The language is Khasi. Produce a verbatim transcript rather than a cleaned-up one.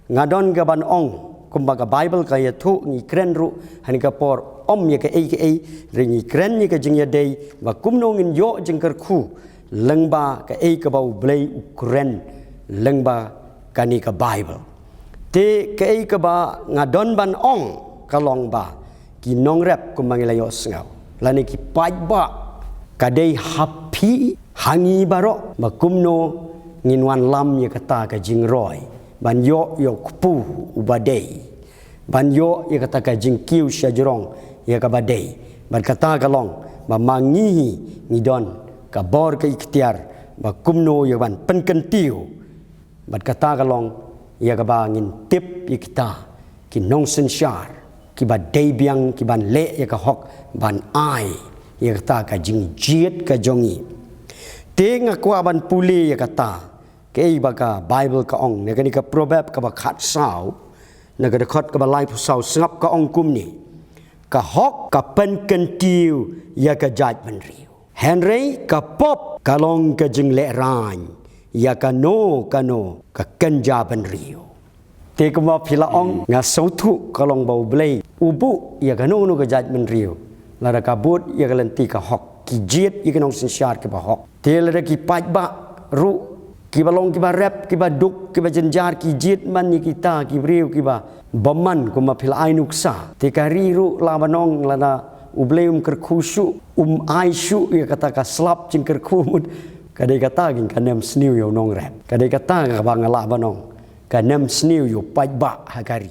Nga don ka ban ong, kumba ka Baibl ka ïathuh, ngi kren ruh ha kane ka por, ym ïa kaei kaei, hynrei ngi kren ïa ka jingïadei, ba kumno ngin ïoh jingkyrkhu lyngba kaei kaba U Blei u kren lyngba kane ka Baibl. Te kaei kaba nga don ban ong ka long ba ki nongrep, kumba ngi la ïohsngew, lane ki paidbah, ka dei ha phi, ha ngi baroh, ba kumno ngin wanlam ïa kata ka jingroi ban ïoh ïa u kpu uba dei, ban ïoh ïa kata ka jingkiew shajrong ïa kaba dei. Bad kata ka long ba ma ngi hi ngi don ka bor, ka iktiar, ba kumno ïa ban pynkyntiew. Bad kata ka long ïa kaba ngin tip ïa kita ki nongsynshar kiba dei biang, ki ban leh ïa ka hok, ban ai ïa kata ka jingjied ka jong ngi. Te nga kwah ban pule ïa kata, kaei ba ka Baibl ka ong, na kane ka Proverb kaba khatsaw, na ka dkhot kaba laiphew saw, sngap, ka ong kumne: Ka hok ka pynkyntiew ïa ka jaitbynriew, hynrei ka pop ka long ka jinglehrain ïa kano kano ka kynja bynriew. Te kumba phi la ong, nga sngewthuh ka long ba U Blei u buh ïa kano kano ka jaitbynriew, lada ka bud ïa ka lynti ka hok, ki jied ïa ki nongsynshar kiba hok. Te lada ki paidbah ruh, kiba long kiba rep, kiba duk, kiba jynjar, ki jied man ïa kita ki briew kiba bymman, kumba phi la ai nuksa, te ka ri ruh lah ban ong, lada U Blei um kyrkhu shuh, um ai shuh ïa kata ka slap jingkyrkhu, mut ka dei kata ka jingkyrmen sniew ïa u nongrep. Ka dei kata kaba nga lah ban ong, ka kyrmen sniew ïa u paidbah ha ka ri.